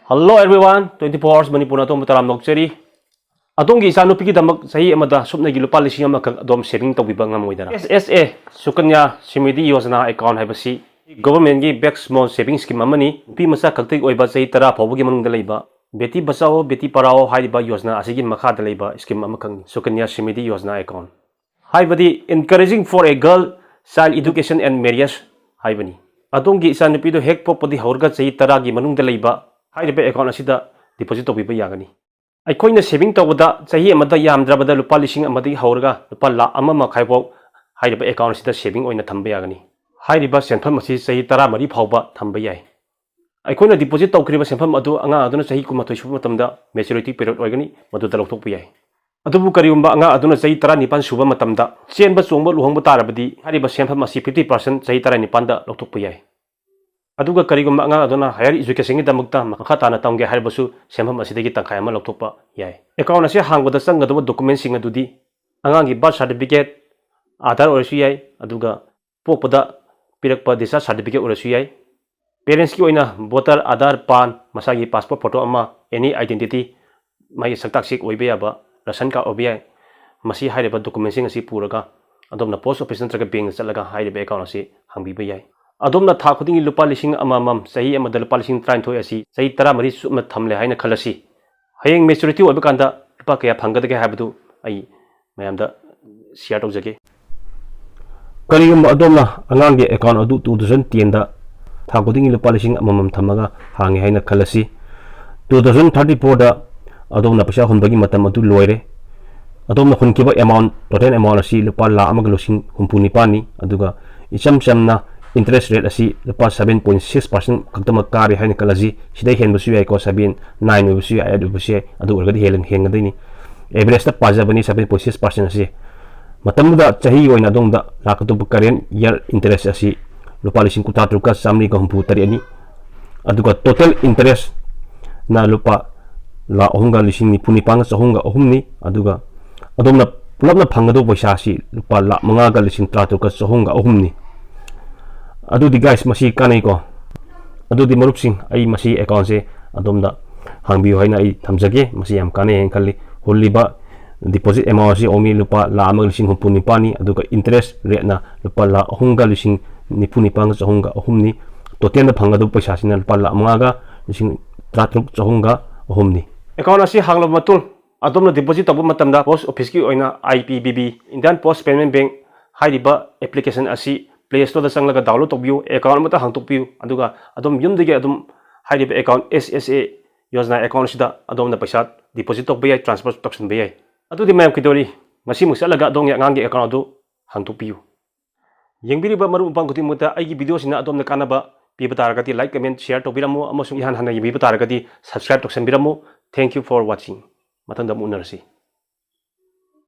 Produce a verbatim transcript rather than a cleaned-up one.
Hello everyone, twenty four hours Manipur ꯑꯗꯣꯝꯕꯨ ꯇꯔꯥꯝꯅ ꯑꯣꯛꯆꯔꯤ꯫ ꯑꯗꯣꯝꯒꯤ ꯏꯆꯥꯅꯨꯄꯤꯒꯤꯗꯃꯛ ꯆꯍꯤ ꯑꯃꯗ ꯁꯨꯞꯅꯒꯤ ꯂꯨꯄꯥ ꯂꯤꯁꯤꯡ ꯑꯃꯈꯛ ꯑꯗꯣꯝ saving ꯇꯧꯕꯤꯕ ꯉꯝꯃꯣꯏꯗꯅ? S S A, Sukanya Samriddhi Yojana account ꯍꯥꯏꯕꯁꯤ government ꯀꯤ big small saving scheme ꯑꯃꯅꯤ꯫ ꯅꯨꯄꯤ ꯃꯆꯥ ꯈꯛꯇꯒꯤ ꯑꯣꯏꯕ ꯆꯍꯤ ꯇꯔꯥ ꯐꯥꯎꯕꯒꯤ ꯃꯅꯨꯡꯗ ꯂꯩꯕ Beti Bachao Beti Padhao ꯍꯥꯏꯔꯤꯕ ꯌꯣꯖꯅꯥ ꯑꯁꯤꯒꯤ ꯃꯈꯥꯗ ꯂꯩꯕ scheme ꯑꯃꯈꯛꯅꯤ, Sukanya Samriddhi Yojana account꯫ ꯍꯥꯏꯕꯗꯤ encouraging for a girl child education and marriage ꯍꯥꯏꯕꯅꯤ꯫ ꯑꯗꯣꯝꯒꯤ ꯏꯆꯥꯅꯨꯄꯤꯗꯨ ꯍꯦꯛ ꯄꯣꯛꯄꯗꯒꯤ ꯍꯧꯔꯒ ꯆꯍꯤ ꯇꯔꯥꯒꯤ ꯃꯅꯨꯡꯗ ꯂꯩꯕ ꯍꯥꯏꯔꯤꯕ account ꯑꯁꯤꯗ deposit ꯇꯧꯕꯤꯕ ꯌꯥꯒꯅꯤ꯫ ꯑꯩꯈꯣꯏꯅ saving ꯇꯧꯕꯗ ꯆꯍꯤ ꯑꯃꯗ ꯌꯥꯝꯗ꯭ꯔꯕꯗ ꯂꯨꯄꯥ ꯂꯤꯁꯤꯡ ꯑꯃꯗꯒꯤ ꯍꯧꯔꯒ ꯂꯨꯄꯥ ꯂꯥꯈ ꯑꯃ ꯃꯈꯥꯏ ꯐꯥꯎ ꯍꯥꯏꯔꯤꯕ account ꯑꯁꯤꯗ saving ꯑꯣꯏꯅ ꯊꯝꯕ ꯌꯥꯒꯅꯤ꯫ ꯍꯥꯏꯔꯤꯕ ꯁꯦꯟꯐꯝ ꯑꯁꯤ ꯆꯍꯤ ꯇꯔꯥꯃꯔꯤ ꯐꯥꯎꯕ ꯊꯝꯕ ꯌꯥꯏ꯫ ꯑꯩꯈꯣꯏꯅ deposit ꯇꯧꯈ꯭ꯔꯤꯕ ꯁꯦꯟꯐꯝ ꯑꯗꯨ ꯑꯉꯥꯡ ꯑꯗꯨꯅ ꯆꯍꯤ ꯀꯨꯟꯃꯥꯊꯣꯏ ꯁꯨꯕ ꯃꯇꯝꯗ maturity period ꯑꯣꯏꯒꯅꯤ, ꯃꯗꯨꯗ ꯂꯧꯊꯣꯛꯄ ꯌꯥꯏ꯫ ꯑꯗꯨꯕꯨ ꯀꯔꯤꯒꯨꯝꯕ ꯑꯉꯥꯡ ꯑꯗꯨꯅ ꯆꯍꯤ ꯇꯔꯥꯅꯤꯄꯥꯟ ꯁꯨꯕ ꯃꯇꯝꯗ ꯆꯦꯟꯕ ꯆꯣꯡꯕ ꯂꯨꯍꯣꯡꯕ ꯇꯥꯔꯕꯗꯤ ꯍꯥꯏꯔꯤꯕ ꯁꯦꯟꯐꯝ ꯑꯁꯤ fifty percent ꯆꯍꯤ ꯇꯔꯥꯅꯤꯄꯥꯟꯗ ꯂꯧꯊꯣꯛꯄ ꯌꯥꯏ꯫ ꯑꯗꯨꯒ ꯀꯔꯤꯒꯨꯝꯕ ꯑꯉꯥꯡ ꯑꯗꯨꯅ higher education ꯒꯤꯗꯃꯛꯇ ꯃꯈꯥ ꯇꯥꯅ ꯇꯝꯒꯦ ꯍꯥꯏꯔꯕꯁꯨ ꯁꯦꯟꯐꯝ ꯑꯁꯤꯗꯒꯤ ꯇꯪꯈꯥꯏ ꯑꯃ ꯂꯧꯊꯣꯛꯄ ꯌꯥꯏ꯫ Account ꯑꯁꯤ ꯍꯥꯡꯕꯗ ꯆꯪꯒꯗꯕ document ꯁꯤꯡ ꯑꯗꯨꯗꯤ ꯑꯉꯥꯡꯒꯤ birth certificate, Aadhaar ꯑꯣꯏꯔꯁꯨ ꯌꯥꯏ, ꯑꯗꯨꯒ ꯄꯣꯛꯄꯗ ꯄꯤꯔꯛꯄ discharge certificate ꯑꯣꯏꯔꯁꯨ ꯌꯥꯏ꯫ Parents ꯀꯤ ꯑꯣꯏꯅ voter, Aadhaar, PAN, ꯃꯁꯥꯒꯤ passport photo ꯑꯃ, any identity, ꯃꯥꯒꯤ ꯁꯛꯇꯥꯛ check ꯑꯣꯏꯕ ꯌꯥꯕ, ration card ꯑꯣꯏꯕ ꯌꯥꯏ꯫ ꯃꯁꯤ ꯍꯥꯏꯔꯤꯕ document ꯁꯤꯡ ꯑꯁꯤ ꯄꯨꯔꯒ ꯑꯗꯣꯝꯅ post office ꯅꯠꯇ꯭ꯔꯒ bank ꯗ ꯆꯠꯂꯒ ꯍꯥꯏꯔꯤꯕ account ꯑꯁꯤ ꯍꯥꯡꯕꯤꯕ ꯌꯥꯏ꯫ ꯑꯗꯣꯝꯅ ꯊꯥ ꯈꯨꯗꯤꯡꯒꯤ ꯂꯨꯄꯥ ꯂꯤꯁꯤꯡ ꯑꯃꯃꯝ, ꯆꯍꯤ ꯑꯃꯗ ꯂꯨꯄꯥ ꯂꯤꯁꯤꯡ ꯇꯔꯥꯅꯤꯊꯣꯏ ꯑꯁꯤ ꯆꯍꯤ ꯇꯔꯥꯃꯔꯤ ꯆꯨꯞꯅ ꯊꯝꯂꯦ ꯍꯥꯏꯅ ꯈꯜꯂꯁꯤ꯫ ꯍꯌꯦꯡ maturity ꯑꯣꯏꯕ ꯀꯥꯟꯗ ꯂꯨꯄꯥ ꯀꯌꯥ ꯐꯪꯒꯗꯒꯦ ꯍꯥꯏꯕꯗꯨ ꯑꯩ ꯃꯌꯥꯝꯗ share ꯇꯧꯖꯒꯦ꯫ ꯀꯔꯤꯒꯨꯝꯕ ꯑꯗꯣꯝꯅ ꯑꯉꯥꯡꯒꯤ account ꯑꯗꯨ two thousand ten ꯗ ꯊꯥ ꯈꯨꯗꯤꯡꯒꯤ ꯂꯨꯄꯥ ꯂꯤꯁꯤꯡ ꯑꯃꯃꯝ ꯊꯝꯃꯒ ꯍꯥꯡꯉꯦ ꯍꯥꯏꯅ ꯈꯜꯂꯁꯤ꯫ Two thousand thirty four ꯗ ꯑꯗꯣꯝꯅ ꯄꯩꯁꯥ ꯍꯨꯟꯕꯒꯤ ꯃꯇꯝ ꯑꯗꯨ ꯂꯣꯏꯔꯦ꯫ ꯑꯗꯣꯝꯅ ꯍꯨꯟꯈꯤꯕ amount, total amount ꯑꯁꯤ ꯂꯨꯄꯥ ꯂꯥꯈ ꯑꯃꯒ ꯂꯤꯁꯤꯡ ꯍꯨꯝꯐꯨ ꯅꯤꯄꯥꯟꯅꯤ꯫ ꯑꯗꯨꯒ ꯏꯆꯝ ꯆꯝꯅ interest rate ꯑꯁꯤ ꯂꯨꯄꯥ seven point six percent ꯈꯛꯇꯃꯛ ꯀꯥꯔꯦ ꯍꯥꯏꯅ ꯈꯜꯂꯁꯤ꯫ ꯁꯤꯗꯩ ꯍꯦꯟꯕꯁꯨ ꯌꯥꯏꯀꯣ, seven, nine ꯑꯣꯏꯕꯁꯨ ꯌꯥꯏ, eight ꯑꯣꯏꯕꯁꯨ ꯌꯥꯏ, ꯑꯗꯨ ꯑꯣꯏꯔꯒꯗꯤ ꯍꯦꯜꯂ-, ꯍꯦꯟꯒꯗꯣꯏꯅꯤ꯫ Average ꯇ ꯄꯥꯖꯕꯅꯤ seven point six percent ꯑꯁꯤ꯫ ꯃꯇꯝꯗꯨꯗ ꯆꯍꯤ ꯑꯣꯏꯅ ꯑꯗꯣꯝꯗ ꯂꯥꯛꯀꯗꯧꯕ current year interest ꯑꯁꯤ ꯂꯨꯄꯥ ꯂꯤꯁꯤꯡ ꯀꯨꯟꯊ꯭ꯔꯥ ꯇꯔꯨꯛꯀ ꯆꯥꯃꯔꯤꯒ ꯍꯨꯝꯐꯨ ꯇꯔꯦꯠꯅꯤ꯫ ꯑꯗꯨꯒ total interest ꯅ ꯂꯨꯄꯥ ꯂꯥꯈ ꯑꯍꯨꯝꯒ ꯂꯤꯁꯤꯡ ꯅꯤꯐꯨ ꯅꯤꯄꯥꯟꯒ ꯆꯍꯨꯝꯒ ꯑꯍꯨꯝꯅꯤ꯫ ꯑꯗꯨꯒ ꯑꯗꯣꯝꯅ ꯄꯨꯂꯞꯅ ꯐꯪꯒꯗꯧꯕ ꯄꯩꯁꯥ ꯑꯁꯤ ꯂꯨꯄꯥ ꯂꯥꯈ ꯃꯉꯥꯒ ꯂꯤꯁꯤꯡ ꯇꯔꯥꯇꯔꯨꯛꯀ ꯆꯍꯨꯝꯒ ꯑꯍꯨꯝꯅꯤ꯫ ꯑꯗꯨꯗꯤ guys, ꯃꯁꯤ ꯀꯥꯟꯅꯩꯀꯣ? ꯑꯗꯨꯗꯤ ꯃꯔꯨꯞꯁꯤꯡ, ꯑꯩ ꯃꯁꯤ account ꯁꯦ ꯑꯗꯣꯝꯗ ꯍꯥꯡꯕꯤꯌꯨ ꯍꯥꯏꯅ ꯑꯩ ꯊꯝꯖꯒꯦ꯫ ꯃꯁꯤ ꯌꯥꯝ ꯀꯥꯟꯅꯩ ꯍꯥꯏꯅ ꯈꯜꯂꯤ꯫ ꯍꯨꯜꯂꯤꯕ deposit amount ꯑꯁꯤ only ꯂꯨꯄꯥ ꯂꯥꯈ ꯑꯃꯒ ꯂꯤꯁꯤꯡ ꯍꯨꯝꯐꯨ ꯅꯤꯄꯥꯜꯅꯤ, ꯑꯗꯨꯒ interest rateꯅ ꯂꯨꯄꯥ ꯂꯥꯈ ꯑꯍꯨꯝꯒ ꯂꯤꯁꯤꯡ ꯅꯤꯐꯨ ꯅꯤꯄꯥꯜꯒ ꯆꯍꯨꯝꯒ ꯑꯍꯨꯝꯅꯤ꯫ Totalꯗ ꯐꯪꯒꯗꯕ ꯄꯩꯁꯥꯁꯤꯅ ꯂꯨꯄꯥ ꯂꯥꯈ ꯃꯉꯥꯒ ꯂꯤꯁꯤꯡ ꯇꯔꯥꯇꯔꯨꯛ ꯆꯍꯨꯝꯒ ꯑꯍꯨꯝꯅꯤ꯫ Account ꯑꯁꯤ ꯍꯥꯡꯂꯕ ꯃꯇꯨꯡ ꯑꯗꯣꯝꯅ deposit ꯇꯧꯕ ꯃꯇꯝꯗ post officeꯀꯤ ꯑꯣꯏꯅ I P P B, Indian Post Payment Bank ꯍꯥꯏꯔꯤꯕ application ꯑꯁꯤ Play Storeꯗ ꯆꯪꯂꯒ download ꯇꯧꯕꯤꯌꯨ, account ꯑꯃꯇ ꯍꯥꯡꯗꯣꯛꯄꯤꯌꯨ, ꯑꯗꯨꯒ ꯑꯗꯣꯝ ꯌꯨꯝꯗꯒꯤ ꯑꯗꯨꯝ ꯍꯥꯏꯔꯤꯕ account S S A Yojana account ꯑꯁꯤꯗ ꯑꯗꯣꯝꯅ ꯄꯩꯁꯥ deposit ꯇꯧꯕ ꯌꯥꯏ, transfer ꯇꯧꯁꯤꯟꯕ ꯌꯥꯏ꯫ ꯑꯗꯨꯗꯤ ꯃꯌꯥꯝ ꯀꯩꯗꯧꯔꯤ, ꯉꯁꯤꯃꯛ ꯆꯠꯂꯒ ꯑꯗꯣꯝꯒꯤ ꯑꯉꯥꯡꯒꯤ account ꯑꯗꯨ ꯍꯥꯡꯗꯣꯛꯄꯤꯌꯨ꯫ ꯌꯦꯡꯕꯤꯔꯤꯕ ꯃꯔꯨꯞ ꯃꯄꯥꯡ ꯈꯨꯗꯤꯡꯃꯛꯇ ꯑꯩꯒꯤ videoꯁꯤꯅ ꯑꯗꯣꯝꯗ ꯀꯥꯟꯅꯕ ꯄꯤꯕ ꯇꯥꯔꯒꯗꯤ like, comment, share ꯇꯧꯕꯤꯔꯝꯃꯨ, ꯑꯃꯁꯨꯡ ꯏꯍꯥꯟ ꯍꯥꯟꯅ ꯌꯦꯡꯕꯤꯕ ꯇꯥꯔꯒꯗꯤ subscribe ꯇꯧꯁꯟꯕꯤꯔꯝꯃꯨ꯫ Thank you for watching꯫ ꯃꯊꯪꯗ ꯑꯃꯨꯛ ꯎꯅꯔꯁꯤ꯫